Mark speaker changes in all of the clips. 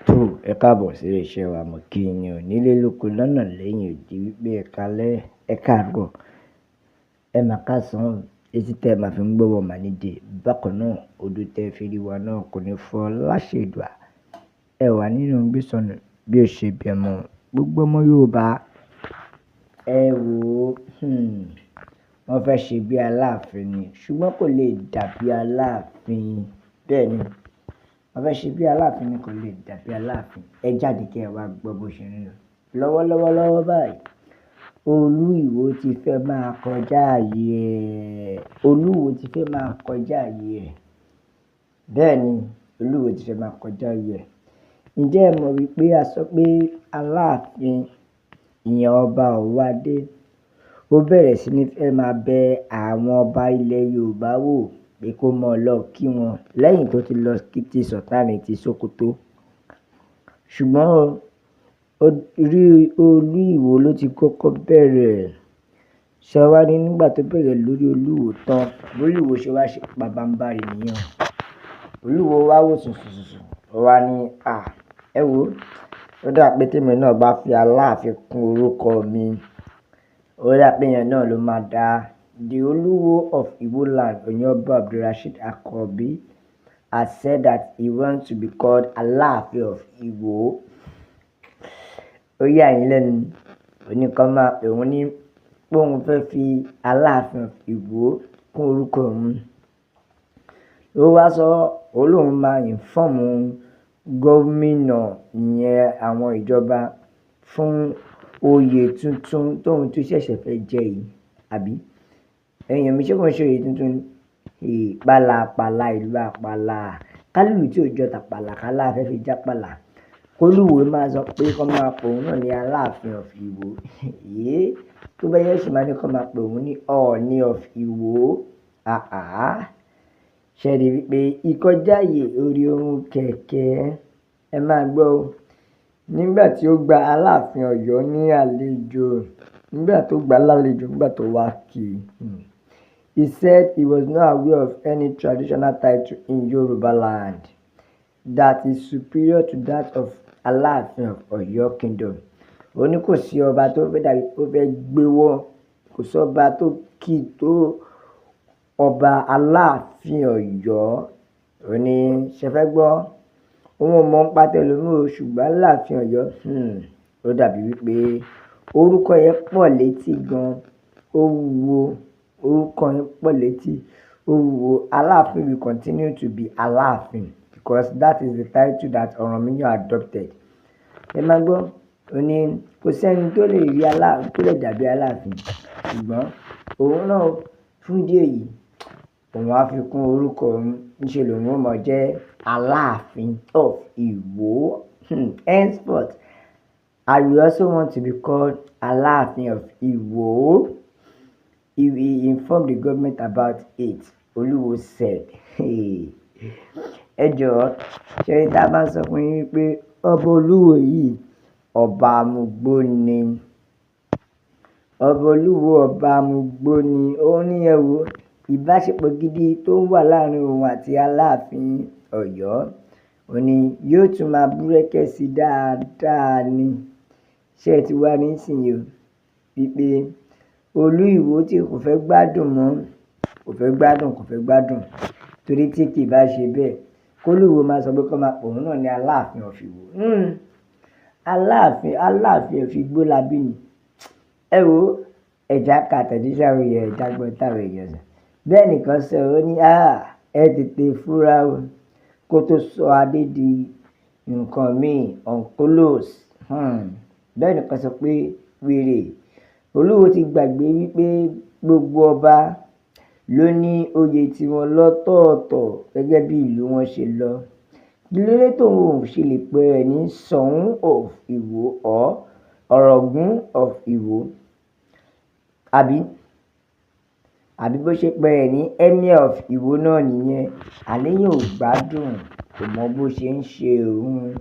Speaker 1: Tó, ẹ káàbọ̀ sí ilé iṣẹ́ wa. Mo kí yín o nílé lóko lọ́nà lẹ́yìn odi wípé ẹ káalẹ́, ẹ káàárọ̀, ẹ máa káàsán, etí tẹ máa fi ń gbọ́wọ́ mà nídìí. Bákan náà, ojú tẹ fi rí wa náà kò ní fọ́ láṣẹ Èdùà. Ẹ wà nínú gbísọ̀nù bí ó ṣe bí ọmọ gbogbo ọmọ Yorùbá. Ẹ wò ó, wọ́n fẹ́ ṣe bí Aláàfin ni, ṣùgbọ́n kò lè dàbí Aláàfin. Bẹ́ẹ̀ ni, wọ́n fẹ́ ṣe bí Aláàfin ni kò lè dàbí Aláàfin. Ẹ jáde kí ẹ wá gbọ́ bó ṣe ń lọ. Lọ́wọ́lọ́wọ́ lọ́wọ́ báyìí, Olú Ìwó ti fẹ́ máa kọjá ààyè ẹ̀. Olúwo ti fẹ́ máa kọjá ààyè ẹ̀. Bẹ́ẹ̀ ni, Olúwo ti fẹ́ máa kọjá ààyè ẹ̀. Ǹjẹ́ ẹ mọ̀ wípé a sọ pé Aláàfin, ìyẹn ọba Ọ̀wọ́adé, ó bẹ̀rẹ̀ sí ní fẹ́ máa bẹ àwọn ọba ilẹ̀ Yorùbá wò pé kó mọ́ lọ kí wọn lẹ́yìn tó ti lọ kí ti Sọ̀tánì ti Sókótó. Ṣùgbọ́n orí Olú Ìwó ló ti kọ́kọ́ bẹ̀rẹ̀. Ṣé wá rí nígbà tó bẹ̀rẹ̀ lórí Olúwo tán, bí Olúwo ṣe wá ṣe pabambarì nìyẹn. Olúwo wá wò sùnsùnsùn, ó wá ní, "À, ẹ wò ó, ó dà pé tèmi náà bá fi Aláàfin kún orúkọ mi, ó dà pé ìyẹn náà ló máa dá." The Olúwo of Iwo land, Ọba Abdulrasheed Akanbi, has said that he wants to be called Aláàfin of Iwo. Ó yà yín lẹ́nu, ó ní kí wọ́n máa pè òun ní pé òun fẹ́ fi Aláàfin of Iwo kún orúkọ òun. Ó wá sọ, ó lóun máa inform gómìnà ìyẹn àwọn ìjọba fún oyè tuntun tóun tún ṣẹ̀ṣẹ̀ fẹ́ jẹ yìí, àbí? Ẹ̀yin mi ṣé kò ń ṣe oyè tuntun ni? Pálapàla ìlú àpàlà. Kálùlù tí ò jọ tàpàlà ká lá fẹ́ fi jápàlà. K'Olúwo máa sọ pé kí wọ́n máa pè òun náà ní Aláàfin of Iwo. Tó bá yẹ sì máa ní kí wọ́n máa pè òun ní Ọọ̀ni of Iwo. Àhá. Ṣé ẹ rí wípé ìkọjá ààyè orí ohun kẹ̀kẹ́? Ẹ máa gbọ́ o. Nígbà tí ó gba Aláàfin Ọ̀yọ́ ní àlejò, nígbà tó gba lálejò, nígbà tó wá kí i. He said he was not aware of any traditional title in Yoruba land that is superior to that of Aláàfin of Ọ̀yọ́ Kingdom. Ó ní kò sí ọba tó fẹ́ dàbí ó fẹ́ gbéwọ́, kò sí ọba tó kì tó ọba Aláàfin Ọ̀yọ́. Ó ní ṣé ẹ fẹ́ gbọ́? Òun ò mọ̀ nípa tẹlòmíì o, ṣùgbọ́n Aláàfin Ọ̀yọ́, ó dàbí wípé orúkọ yẹn pọ̀ létí gan. Ó wúwo, orúkọ yẹn pọ̀ létí. Ó wúwo. Aláàfin will continue to be Aláàfin because that is the title that Ọ̀rànmíyàn adopted. Ẹ máa gbọ́, ó ní kò sí ẹni tó lè rí Aláàfin tó lè dàbí Aláàfin. Ṣùgbọ́n òun náà fún ìdí èyí, òun á fi kún orúkọ òun. Níṣe lòun ó mọ̀ jẹ́ Aláàfin of Iwo. Henceforth, I will also want to be called Aláàfin of Iwo. He will inform the government about it, Olúwo said. Ẹ jọ̀ọ́, ṣé rí tí a bá ń sọ fún yín wípé ọba Olúwo yìí, ọba amugbó ni. Ọba Olúwo ọba amugbó ni. Ó ní ẹ wò, ìbáṣepọ̀ gidi tó wà láàárín òun àti Aláàfin Ọ̀yọ́, ó ní yóò tún máa búrẹ́kẹ́ sí dáadáa ni. Ṣé ẹ ti wá rí nísìnyí o wípé Olú Ìwó tí kò fẹ́ gbádùn mọ́, kò fẹ́ gbádùn, kò fẹ́ gbádùn. Torí tí kì í bá ṣe bẹ́ẹ̀, k'Olúwo máa sọ pé kí wọ́n máa pè òun náà ní Aláàfin of Iwo. Aláàfin, Aláàfin of Igbólabí ni. Ẹ wò ó, ẹ já ka àtẹ̀jíṣẹ́ àwọn èèyàn, ẹ já gbọ́ táwọn èèyàn sọ. Bẹ́ẹ̀ nìkan sọ, ó ní, "À, ẹ tètè fura o, kó tó sọ Adé di nǹkan míì on close." Bẹ́ẹ̀ nìkan sọ pé wèrè. Olúwo ti gbàgbé wípé gbogbo ọba ló ní oyè tiwọn lọ́tọ̀ọ̀tọ̀ gẹ́gẹ́ bí ìlú wọn ṣe lọ. Kí ló dé tóun ò ṣe lè pe ẹ̀ ní Ṣọ̀ún of Ìwó or Ọ̀ràngún of Ìwó? Àbí? Àbí bó ṣe pe ẹ̀ ní Emir of Ìwó náà nìyẹn. Àléyàn ò gbádùn, kò mọ bó ṣe ń ṣe òun.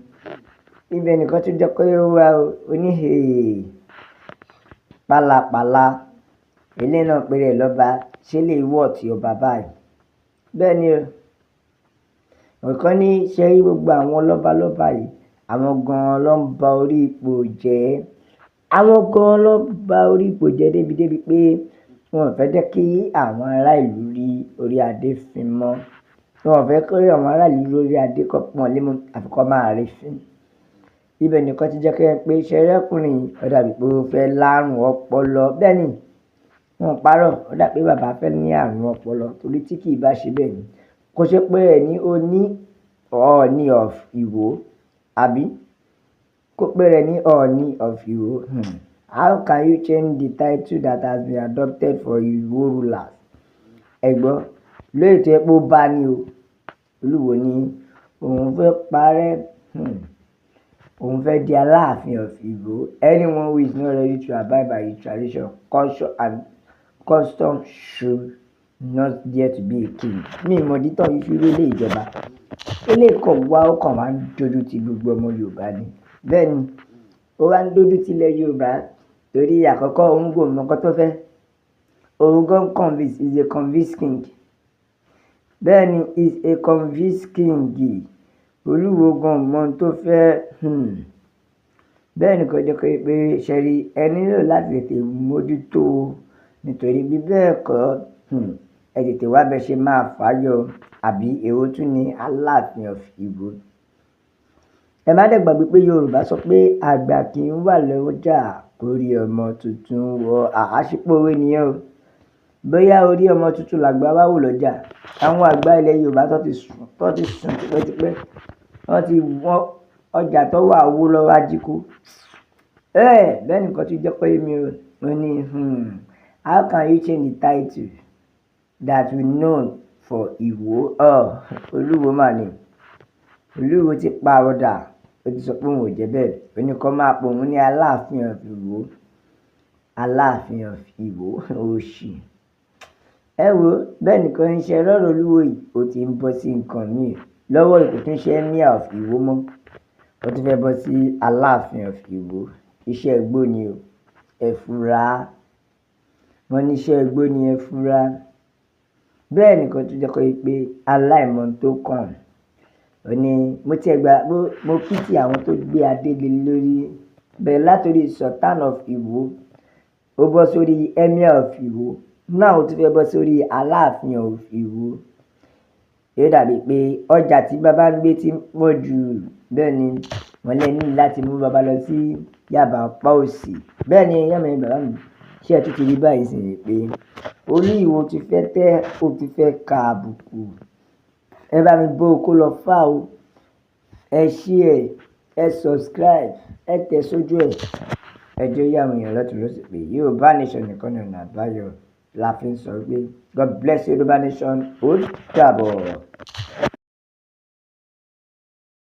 Speaker 1: Ibẹ̀ nìkan tún jẹ́ kó yé wa o. Ó ní, "Hey, pálapàla. Eléyìí náà pé rẹ̀ lọ́ba, ṣé lè wọ̀ tí ọba báyìí?" Bẹ́ẹ̀ ni o. Ọ̀kan ní ṣé rí gbogbo àwọn lọ́balọ́ba yìí, Àwọn gan-an ló ń ba orí ipò jẹ́. Àwọn gan-an ló ń ba orí ipò jẹ́ débi débi pé wọn ò fẹ́ jẹ́ kí àwọn ará ìlú rí orí adé fín mọ́. Wọn ò fẹ́ kí àwọn ará ìlú rí orí adé kó pọ́n lé mọ́ àfi kó máa rí fín. Ibẹ̀ nìkan ti jẹ́ kí ẹ pé ṣẹ́rẹ́ ọkùnrin yìí, ó dàbí pé ó fẹ́ lárùn ọpọlọ. Bẹ́ẹ̀ ni, wọ́n parọ́, ó dà pé bàbá fẹ́ ní àrùn ọpọlọ torí tí kì í bá ṣe bẹ́ẹ̀ ni. Kò ṣe pé ẹ ní ó ní Ọọ̀ni of Ìwó, àbí? Kó pé rẹ̀ ní Ọọ̀ni of Ìwó. How can you change the title that has been adopted for Ìwó rulers? Ẹ gbọ́, lóyè tó yẹ pé ó bá ní o. Olúwo ní òun fẹ́ parẹ́, òun fẹ́ di Aláàfin of Ìwó. Anyone who is not ready to abide by the tradition, culture and custom should not dare to be a king. Mi ò mọ̀ ìdí tó fi rí ilé ìjọba. Eléyìí kàn wá, ó kàn wá ń dojú ti gbogbo ọmọ Yorùbá ni. Bẹ́ẹ̀ ni, ó wá ń dojú ti ilẹ̀ Yorùbá torí àkọ́kọ́ òun kò mọ nǹkan tó fẹ́. Òun gan convince, is a convinced king. Bẹ́ẹ̀ ni, is a convinced king. Olúwo gan ò mọ ohun tó fẹ́. Bẹ́ẹ̀ ni kò jẹ́ pé ṣé rí ẹ nílò láti tètè mójútó nítorí bí bẹ́ẹ̀ kọ́, ẹ tètè wá bẹ ṣe máa fàyọ àbí èwo tún ní Aláàfin of Ìwó. Ẹ má dẹ̀ gbàgbé pé Yorùbá sọ pé àgbà kì í wà lọ́jà kórí ọmọ tuntun wọ́. Àṣìpò òwe nìyẹn o. Bóyá orí ọmọ tuntun làgbà wá wò lọ́jà. Àwọn àgbà ilẹ̀ Yorùbá tó ti sùn, tó ti sùn tipẹ́tipẹ́. Wọ́n ti wọ́n ọjà tó wà owó lọ́wọ́ ajíkó. Ẹ̀ bẹ́ẹ̀ nìkan tí jẹ́ pé mi ò, mo ní, how can you change the title that we know for Ìwó? Oh, Olúwo mà ní. Olúwo ti parọ́dà. Ó ti sọ pé òun ò jẹ́ bẹ́ẹ̀. Ó ní kó máa pe òun ní Aláàfin of Ìwó. Aláàfin of Ìwó, òṣì. Ẹ wo, bẹ́ẹ̀ nìkan ń ṣe lọ́rọ̀ Olúwo yìí, ó ti ń bọ́ sí nǹkan míì. Lọ́wọ́ yìí kò tún ṣe Emir of Ìwó mọ́. Ó tún fẹ́ bọ́ sí Aláàfin of Ìwó. Iṣẹ́ igbó ni o. Ẹ fura. Wọ́n ní iṣẹ́ igbó ni, ẹ fura. Bẹ́ẹ̀ nìkan tó jẹ́ kó pé aláìmọ̀ tó kàn. Ó ní mo ti ẹ gbà, mo pity àwọn tó gbé adé lé lórí. Bẹ̀rẹ̀ látorí Sultan of Ìwó. Ó bọ́ sórí Emir of Ìwó. Now ó tún fẹ́ bọ́ sórí Aláàfin of Ìwó. Ó dàbí pé ọjà tí bàbá ń gbé tí ń pọ̀ jù. Bẹ́ẹ̀ ni, wọ́n lè ní láti mú bàbá lọ sí Yaba apá òsì. Bẹ́ẹ̀ ni, ìyá mi, bàbá mi. Ṣé ẹ tún ti rí báyìí sì ni pé Olú Ìwó ti fẹ́ tẹ́, ó ti fẹ́ ka àbùkù. Ẹ bá mi bó kó lọ fà o. Ẹ share, ẹ subscribe, ẹ tẹ sójú ẹ. Ẹ jẹ́ yé àwọn èèyàn lọ́tùn lósì pé Yorùbá Nation nìkan ni ọ̀nà àbáyọ la fi ń sọ pé God bless Yorùbá Nation. Ó dàbọ̀.